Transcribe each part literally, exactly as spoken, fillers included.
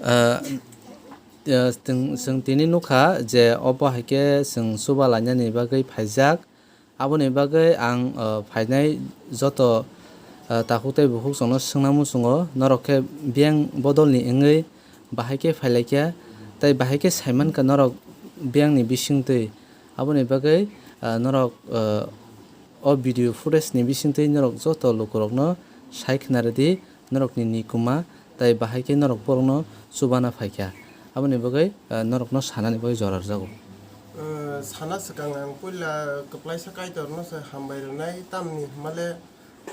Ah, ah, chwng, chwng tini nukha je obo hai khe chwng chuba lainani bagwi phaijak. Aboni bagwi ang, ah, phainai joto, ah, takhuk tei bukhuk chwngno swngna muchungo, norok khe biyang bodolni wngwi bahai khe phailaikha, tei bahai khe saimankha norok biyangni bisingtwi. Aboni bagwi, ah, norok, ah, o video footage ni bisingtwi norok joto lukurokno sai khna rwdi, norokni nikuma tei bahai khe norok borokno chubana phaikha. Aboni bagwi, ah, norokno sanani bagwi jora rwjago. Ah, sana swkang ang puila kwplaisa Kaitorno se hambai rwnai, tamni hwnmale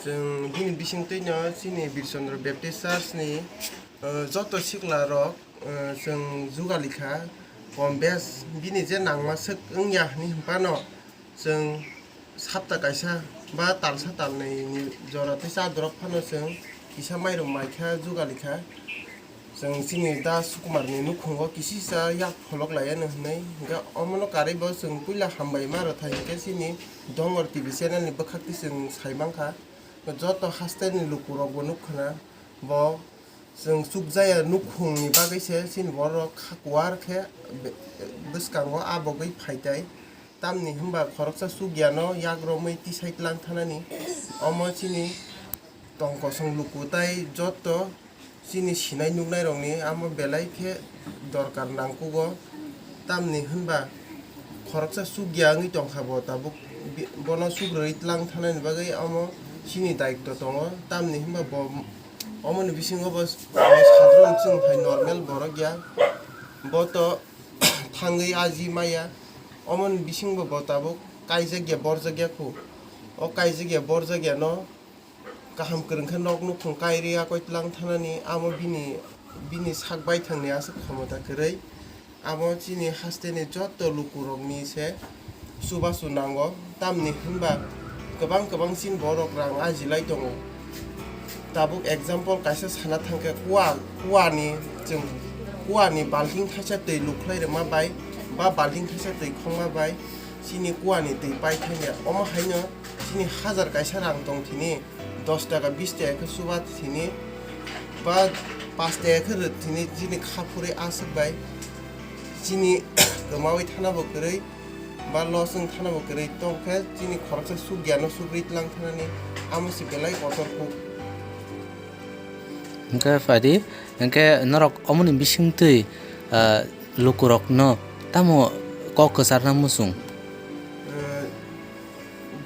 chwng bini bisingtwino chini Birchandra Baptist Church ni, ah, joto sikla rok, ah, chwng jugalikha, kom bes bini je nangma swk wngya hwnwi hwnphano, chwng sapta kaisa ba talsa talnwi ni jora tei chadorok phano chwng kisa mairum maikha, jugalikha. Chwng chini Da Sukumar ni nukhungo kisisa yak pholok laiya no hwnwi, hwnkhe omono karwi bo chwng puila hambai ma rwthai, hwnkhe chini Dongor T V channel ni bwkhak twi chwng sai mankha. Joto haste ni lukurok bo nukkhwna, bo chwng chukjaya nukhung ni bagwi se chini borok kha kuar khe be-, bwskango abogwi phaitai. Tamni hwnba khoroksa chukya no yak romwi tisai tlang thanani, omo chini tong kosong luku tai joto chini sinai nuknai rokni amo belai khe dorkar nangkugo. Tamni hwnba khoroksa chukya wngwi tongkha bo tabuk, bi-, bono chukrwi tlang thanani bagwi amo chini daitw tongo. Tamni hwnba bo omoni bisingo bo sadron chwng hai normal borok ya, bo to thangwi aji maya. Omoni bisingo bo tabuk kaijak ya borjak ya khu. O kaijak ya borjak ya no kaham kwrwng khe nok nukhung kairwi yakoi tlang thanani, amo bini, bini sak baithangni aswk khomota kwrwi. Amo chini hasteni joto lukurokni se chubachu nango, tamni hwnba kwbang kwbang chini borok rang ajilai tongo. Tabuk example kaisa sana thangkhe, kua, kuani, chwng kuani balting thaisa twi lukhlai rwma bai ba balting thaisa twi khongma bai chini kuani twi paithangya. Omo haino chini hajar kaisa rang tong thini, dos taka, bis taka khe chuba thini, ba pas taka khe rw thini, chini kha phuri aswk bai chini kwmawi thana bo kwrwi, ba loss wng thana bo kwrwi, tong khe chini khoroksa chukya no chukrwi tlang thanani, amo se belai kotor kuk. Hwnkhe phaidi, hwnkhe norok omoni bisingtwi, ah, lukurokno tamo kok kwcharna muchung? Eh,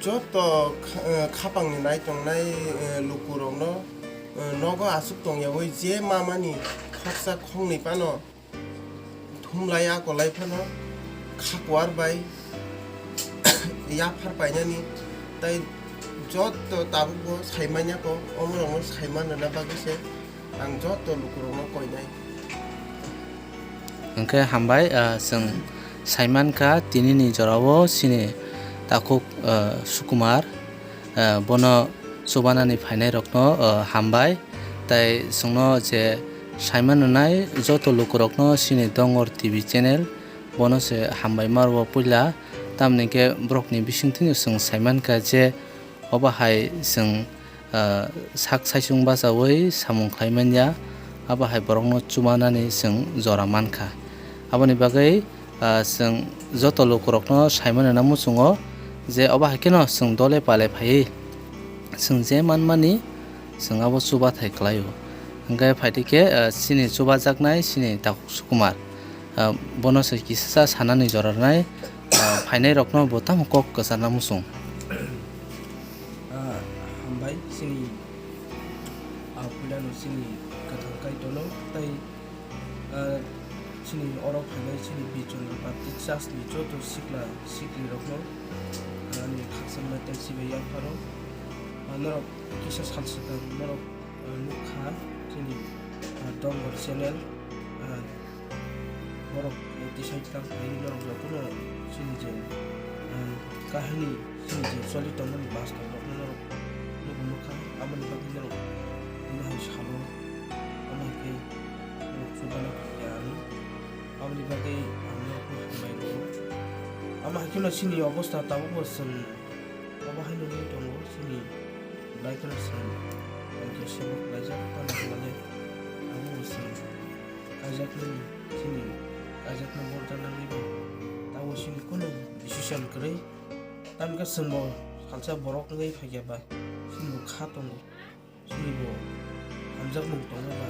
joto kha-, eh, khapangni nai tongnai, eh, lukurokno, eh, nogo aswk tongyawi je mamani khoroksa khongnwi phano thumlai akolai phano kha kuar bai yaphar painani, tai joto tabuk bo saimanya ko, omorokno saimanrwna bagwi se ang joto lukurokno koinai. Hwnkhe hambai, ah, chwng saimankha tinini jorao chini takhuk, ah, Sukumar, ah, bono chubanani phainairokno, ah, hambai. Tai chwngno je saimano nai joto lukurokno chini Dongor T V channel, bono se hambai ma rwo puila, tamni khe borokni bisingtwino chwng saimankha je obo hai chwng, ah, sak saichung bachaui samung khlai manya, abo hai borokno chubanani chwng jora mankha. Aboni bagwi, ah, chwng joto lukurokno saimano na muchungo je obo hai kheno chwng dole pale phaiwi chwng je manmani chwng abo chubathai khlaio. Hwnkhe phaidi khe, ah, chini chubajaknai chini takhuk Sukumar, ah, bono se kisa sanani jora rwnai, ah, phainairokno bo tamo kok kwcharna muchung. Ah, hambai chini, ah, puilano chini kwthang Kaitorno tei, ah, chini oro phainai chini Birchandra Baptist Church ni joto sikla siklirokno, ah, ani khakchangma tei sibai yapharo. Ah, norok kisa sal swkang norok, ah, nukha chini, ah, Dongor channel, ah, Borok tisai tang phai norok jotono chini je, ah, kahini chini je choli tongmani bastop rokno norok nukgo nukha, aboni bagwi norok bini hai salo, omo hai khe norok chubana khe ano, aboni bagwi ang norokno hambai rwo. Amo hai kheno chini obostha tabukbo chwng obo haino wngwi tongo, chini belai kheno chwng tongthai se bo khlaijak, tamo hwnmale abo bo chwng Kaijaknani, chini kaijakna borjak nangwi bai. Tabuk chini kunu decision kwrwi. Tamokhe chwngbo salsa borok wngwi phaikha bai. Chini bo kha tongo. Chini bo hamjakmung tongo ba.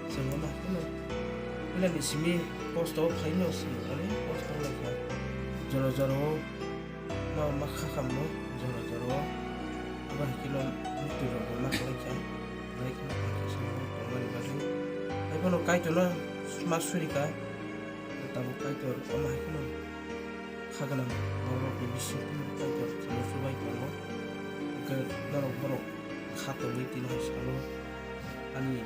Chwng wngma kheno. Puilani simi kosto o phaino chwng onek kosto wnglaikha. Jora jora o ma, ma kha khamno jora jora o. Abo hai kheno muktwi rok bo ma kwlai kha. Belai kheno tongthok se bo tongmani bagwi. Hai phano Kaitorno ma suri kha. Tabuk Kaitor omo hai kheno kha gwnang borokni bisingtwi Kaitor chwngno chubai tongo. Hwnkhe norok borok kha tongwi tini hai salo ani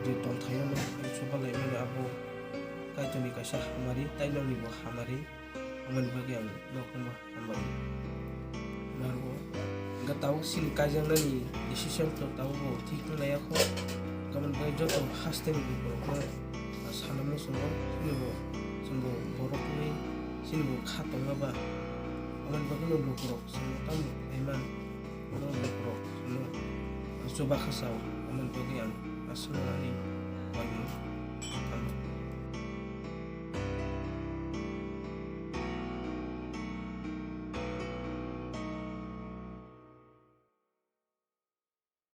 je tongthaio no chuba laimani abo Kaitorni kaisa hamari, tei nokni bo hamari. Aboni bagwi ang nokno hambai narwo. Hwnkhe tabuk chini kaijaknani decision to tabuk bo thik wng laiya kho. Aboni bagwi joto hasteni borokno sana muchungo, chini bo chwng bo borok wngwi chini bo kha tongma ba. Aboni bagwi no lukurok chwngno tamo khlaiman, no lukurok chwngno chuba kha sao. Aboni bagwi ang aswk ani uaimung tamo.